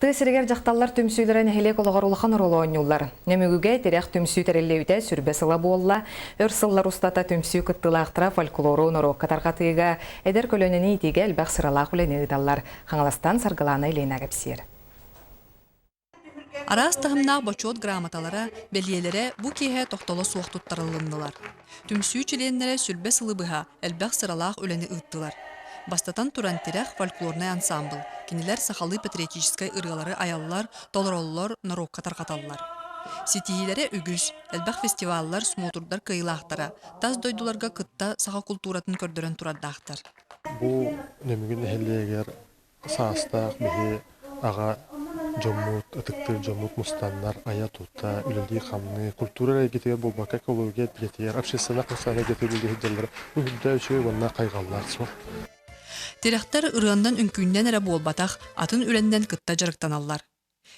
Тыа сиригэр дьахталлар түмсүүлэрэ нэһилиэк олоҕор улахан оруолу оонньууллар. Нөмүгүгэ тирэх түмсүү тэриллибитэ сүрбэ сыла буолла. Өр сыллар устата түмсүү кыттыылаахтара фольклору норуокка тарҕатыыга, эдэр көлүөнэни иитиигэ элбэх сыралаах үлэни ыыталлар. Хаҥаластан Саргылаана Ильина кэпсиир. Араас таһымнаах бочуот грамоталара, бэлиэлэрэ бу киэһэ тохтоло суох туттарылыннылар. Түмсүү чилиэннэрэ сүрбэ сылы быһа элбэх сыралаах үлэни ыыттылар. Бастатан туран Тирэх фольклорнай ансаамбыл, кинилэр сахалыы патриотическай ырыалары айаллар, толороллор, норуокка тарҕаталлар. Ситиһиилэрэ үгүс, элбэх фестиваллар, смотрдар кыайыылаахтара, тас дойдуларга кытта саха култууратын көрдөрөн турардаахтар. Бу Нөмүгү нэһилиэгэр саастаах биһи аҕа дьоммут, ытыктыыр дьоммут мустаннар айа-тута, үлэлии-хамныы, культура эрэ эйгэтигэр буолбакка, экология эйгэтигэр, общественнай хамсааһын эйгэтигэр үлэлии сылдьаллара үрдэ үчүгэй уонна хайҕаллаах суол. Тирэхтэр ырыаннан-үҥкүүннэн эрэ буолбатах, атын үлэннэн кытта дьарыктаналлар.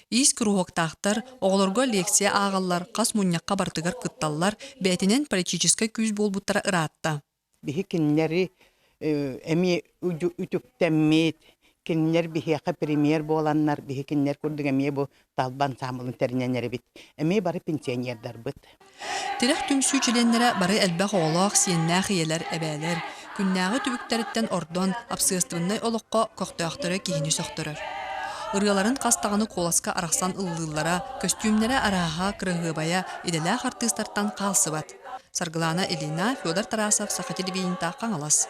Иис куруһуоктаахтар, оҕолорго лекция ааҕаллар, хас мунньахха барытыгар кытталлар, бэйэтинэн политическай күүс буолбуттара ыраатта. Биһи кинилэри эмиэ үтүктэммит, кинилэр биһиэхэ премьер буоланнар, биһи кинилэр курдук эмиэ бу талба ансаамбылын тэринэн эрэбит. Эмиэ бары пенсионердарбыт. Тирэх түмсүү чилиэннэрэ бары элбэх оҕолоох, сиэннээх ийэлэр, эбээлэр. Күннээҕи түбүктэриттэн ордон, общественнай олоххо көхтөөхтөрө киһини сөхтөрөр. Ырыаларын хас даҕаны куоласка арахсан ыллыыллара, көстүүмнэрэ арааһа, кыраһыабайа, идэлээх артыыстартан хаалсыбат. Саргылаана Ильина, Федор Тарасов, Саха телевидениета, Хаҥалас.